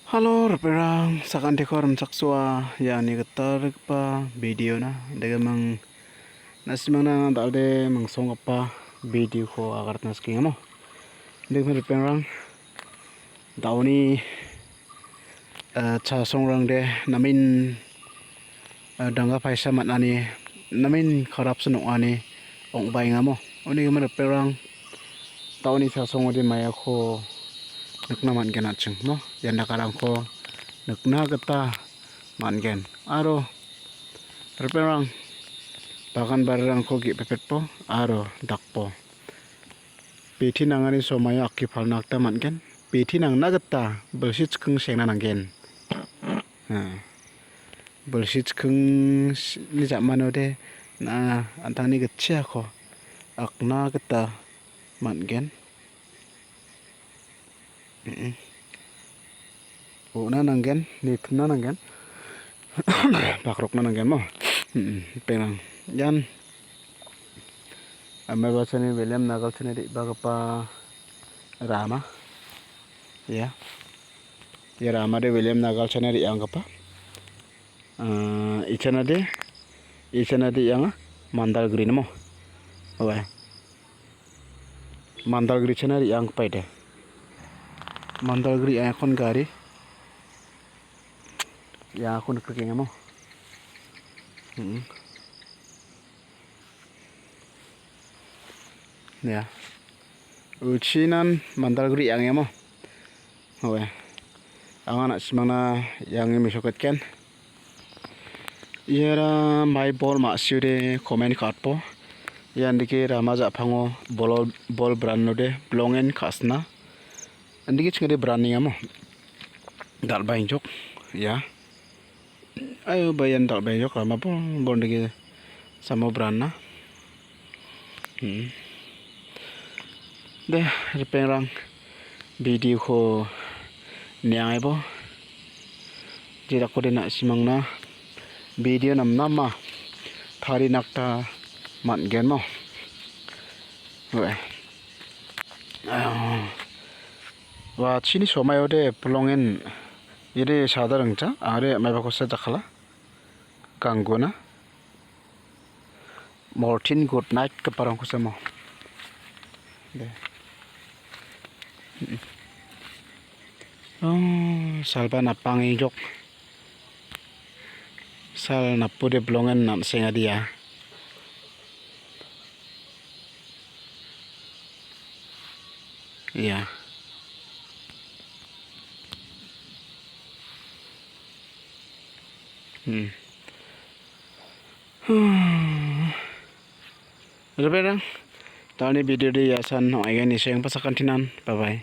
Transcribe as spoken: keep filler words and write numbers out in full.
Halo, ripengrang, sakantiko rimchaksoa, iani gitalgipa videona, degiming, na·simangna dal·de mingsonggipa videoko agatna sikengamo. Degiming ripengrang, da·oni, eh, chasongrangde namen, eh, dangga paisa man·ani, namen corruption ong·ani ong·baengamo. Uni gimin ripengrang, da·oni chasongode maiako nikna man·gen an·ching, no? Ian dakarangko nikna gita man·gen. Aro ripengrang, bagan barirangko ge·pepetpo aro dakpo. Beti nangani somaio akki palna gita man·gen. Beti nangna gita bilsi chikking sengna nanggen. Ha. Bilsi chikking s-, ni ja·manode na an·tangni gitchiako akna gita man·gen. Mm-mm. Bo·na nanggen, nitimna nanggen. Bakrokna nanggen mo. Mm-mm, ripengrang. Ian Amai Bachani William Nagalchani re·bagipa rama. Ia. Ia ramade William Nagalchani re·anggipa. Ah, ichanade, ichanade ianga Mandalgiri namo. Oe. Mandalgiri chana re·anggipa ide. Mandalgiri iakon gari. Iako nikrikengamo. Hmm. Ya. Uchinan Mandalgiri iangemo. Oe. Anga na·simangna iange mesoketgen. Iara mai bol ma·siode komen ka·atbo. Iandike rama ja·pango bolo-, bol branode bilongen ka·sina. Andike chingade brannengamo. Dal·baenjok. Ia. Ayo, ba ian dal·baenjok rama bol, bol andike samo branna. Hmm. De, ripengrang, videoko niangaibo. Jedakode na·simangna video namnama tarinakta man·genmo. Oe. Ah. Wa chini somaio de bilongen ide sada ringcha, are maibakosa jakala. Ganggona. Mortin good night giparangko samo. De. Mm-mm. Oh, salba napangenjok. Sal napode bilongen namsengadia. Ia. Hmm. Ripengrang, da·alni videode iasan ong·aigen, nisengpa sakantinan. Bye bye.